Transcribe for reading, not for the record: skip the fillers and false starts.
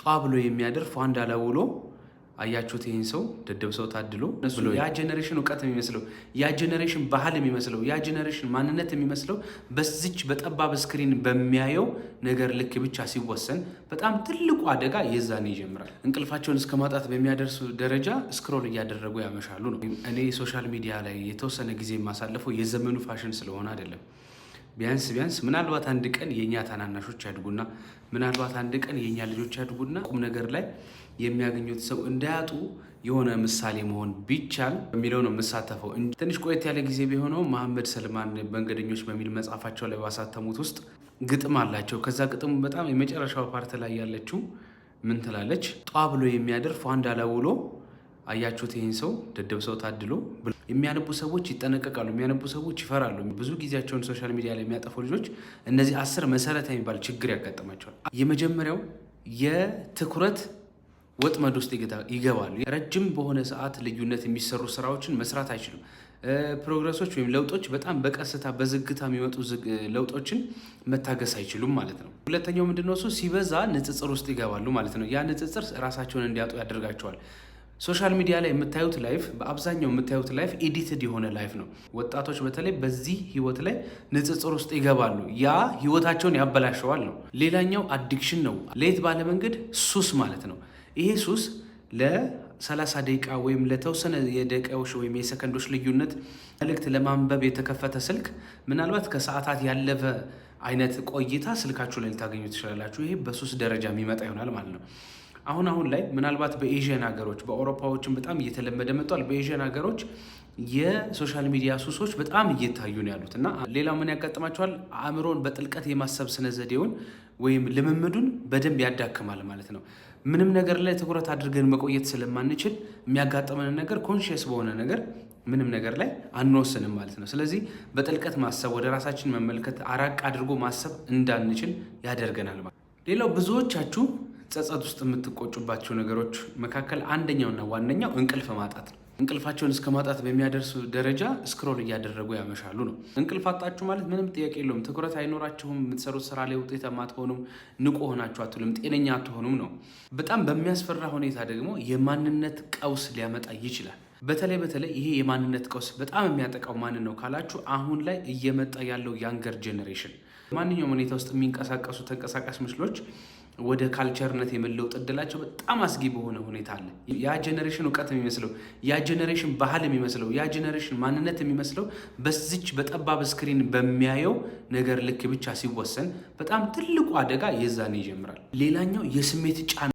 ጧ ብሎ የሚያድር ፏ እንዳለ ውሎ፣ አያችሁት ይህን ሰው፣ ደደብ ሰው ታድሎ። ያ generation እውቀት የሚመስለው፣ ያ generation ባህል የሚመስለው፣ ያ generation ማንነት የሚመስለው በዚች በጠባብ screen በሚያየው ነገር ልክ ብቻ ሲወሰን በጣም ትልቁ አደጋ የዛኔ ይጀምራል። እንቅልፋቸውን እስከ ማጣት በሚያደርሱ ደረጃ scroll እያደረጉ ያመሻሉ ነው። እኔ social media ላይ የተወሰነ ጊዜ የማሳልፈው የዘመኑ ፋሽን ስለሆነ አይደለም። ቢያንስ ቢያንስ ምናልባት አንድ ቀን የእኛ ታናናሾች ያድጉና፣ ምናልባት አንድ ቀን የእኛ ልጆች ያድጉና ቁም ነገር ላይ የሚያገኙት ሰው እንዳያጡ የሆነ ምሳሌ መሆን ቢቻል በሚለው ነው የምሳተፈው። ትንሽ ቆየት ያለ ጊዜ ቢሆነው መሐመድ ሰልማን መንገደኞች በሚል መጽሐፋቸው ላይ ባሳተሙት ውስጥ ግጥም አላቸው። ከዛ ግጥሙ በጣም የመጨረሻው part ላይ ያለችው ምን ትላለች? ጧ ብሎ የሚያድር ፏ እንዳለ ውሎ፣ አያችሁት ይህን ሰው፣ ደደብ ሰው ታድሎ። የሚያነቡ ሰዎች ይጠነቀቃሉ። የሚያነቡ ሰዎች ይፈራሉ። ብዙ ጊዜያቸውን social media ላይ የሚያጠፉ ልጆች እነዚህ 10 መሰረታዊ የሚባል ችግር ያጋጥማቸዋል። የመጀመሪያው የትኩረት ወጥመድ ውስጥ ይገባሉ። ረጅም በሆነ ሰዓት ልዩነት የሚሰሩ ስራዎችን መስራት አይችሉም። Progress ኦች ወይም ለውጦች፣ በጣም በቀስታ በዝግታ የሚመጡ ለውጦችን መታገስ አይችሉም ማለት ነው። ሁለተኛው ምንድነው? እሱ ሲበዛ ንጽጽር ውስጥ ይገባሉ ማለት ነው። ያ ንጽጽር ራሳቸውን እንዲያጡ ያደርጋቸዋል። Social media ላይ የምታዩት life፣ በአብዛኛው የምታዩት life edited የሆነ life ነው። ወጣቶች በተለይ በዚህ ህይወት ላይ ንጽጽር ውስጥ ይገባሉ። ያ ህይወታቸውን ያበላሸዋል ነው። ሌላኛው addiction ነው። ለየት ባለ መንገድ ሱስ ማለት ነው። ይሄ ሱስ ለ30 ደቂቃ ወይም ለተወሰነ የደቂቃዎች ወይም የሰከንዶች ልዩነት መልእክት ለማንበብ የተከፈተ ስልክ ምናልባት ከሰዓታት ያለፈ አይነት ቆይታ ስልካችሁ ላይ ልታገኙ ትችላላችሁ። ይሄ በሱስ ደረጃ የሚመጣ ይሆናል ማለት ነው። አሁን አሁን ላይ ምናልባት በ Asian ሀገሮች፣ በአውሮፓዎችም በጣም እየተለመደ መጥቷል። በ Asian ሀገሮች የ social media ሱሶች በጣም እየታዩ ነው ያሉት። እና ሌላው ምን ያጋጥማቸዋል? አእምሮን በጥልቀት የማሰብ ስነ ዘዴውን ወይም ልምምዱን በደንብ ያዳክማል ማለት ነው። ምንም ነገር ላይ ትኩረት አድርገን መቆየት ስለማንችል የሚያጋጥመንን ነገር conscious በሆነ ነገር ምንም ነገር ላይ አንወስንም ማለት ነው። ስለዚህ በጥልቀት ማሰብ፣ ወደ ራሳችን መመልከት፣ አራቅ አድርጎ ማሰብ እንዳንችል ያደርገናል ማለት። ሌላው ብዙዎቻችሁ ጸጸት ውስጥ የምትቆጩባቸው ነገሮች መካከል አንደኛውና ዋነኛው እንቅልፍ ማጣት ነው። እንቅልፋቸውን እስከ ማጣት በሚያደርሱ ደረጃ scroll እያደረጉ ያመሻሉ ነው። እንቅልፍ አጣችሁ ማለት ምንም ጥያቄ የለውም፣ ትኩረት አይኖራችሁም፣ የምትሰሩት ስራ ላይ ውጤታማ አትሆኑም፣ ንቁ ሆናችሁ አትውሉም፣ ጤነኛ አትሆኑም ነው። በጣም በሚያስፈራ ሁኔታ ደግሞ የማንነት ቀውስ ሊያመጣ ይችላል። በተለይ በተለይ ይሄ የማንነት ቀውስ በጣም የሚያጠቃው ማንን ነው ካላችሁ፣ አሁን ላይ እየመጣ ያለው younger generation። ማንኛውም ሁኔታ ውስጥ የሚንቀሳቀሱ ተንቀሳቃሽ ምስሎች ወደ culture ነት የመለወጥ እድላቸው በጣም አስጊ በሆነ ሁኔታ አለ። ያ generation እውቀት የሚመስለው፣ ያ generation ባህል የሚመስለው፣ ያ generation ማንነት የሚመስለው በዚች በጠባብ screen በሚያየው ነገር ልክ ብቻ ሲወሰን በጣም ትልቁ አደጋ የዛኔ ይጀምራል። ሌላኛው የስሜት ጫና